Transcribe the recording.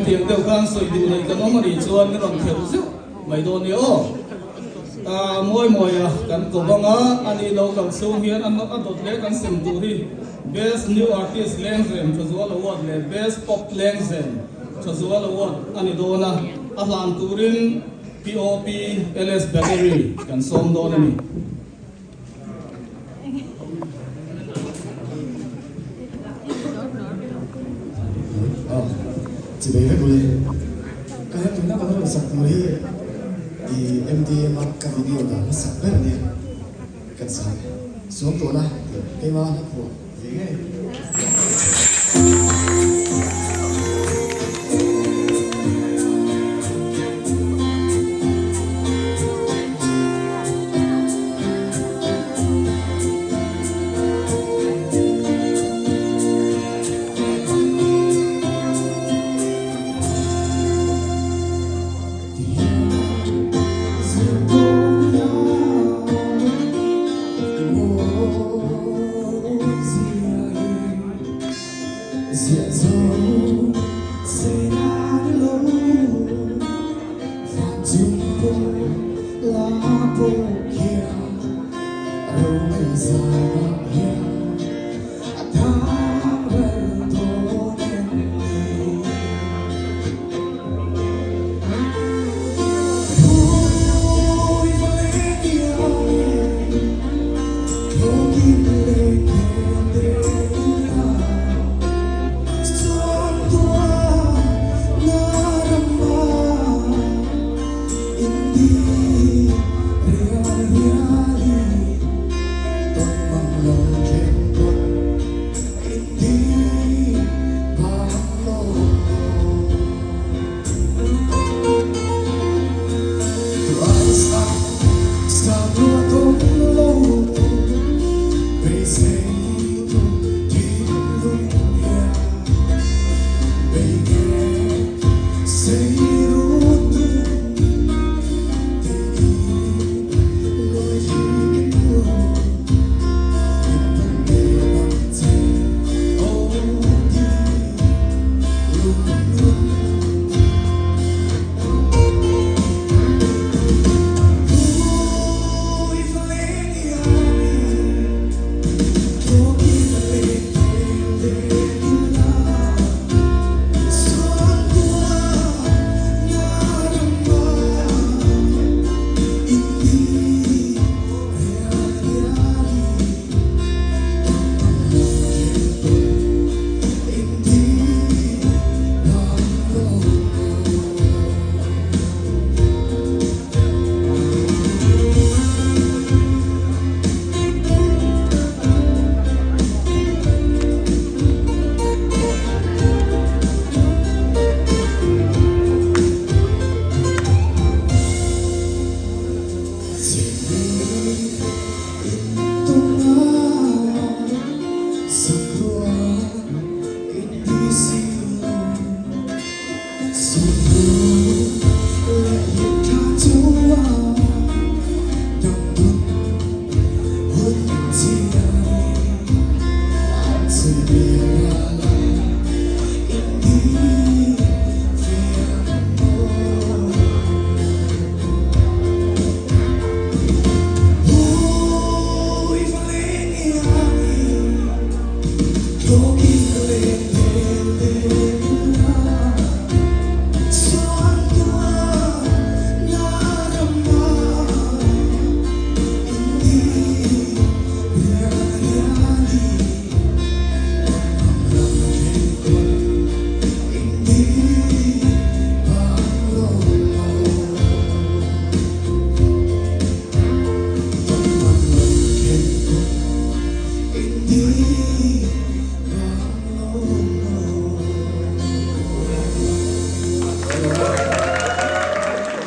Khatiang deuh khan sawi duh nei kan awm a nih chuan min rawn khelh zeuh mai dawn nia aw. Ta mawi mawi a kan ko bang a, ani lo kal chhung hian a dawt leh kan sem tur hi Best New Artist Lengzem Thazual Award leh Best Pop Lengzem Thazual Award a ni dawn a, a hlan turin POP LS Battery kan sawm dawn a ni. Chi bei vek ule. Ka hre tuna kan rawn sak tur hi i MDM a ka video dah hmasak ber ania kan sa suam tawh la tih keimah hla phuah ve ngei.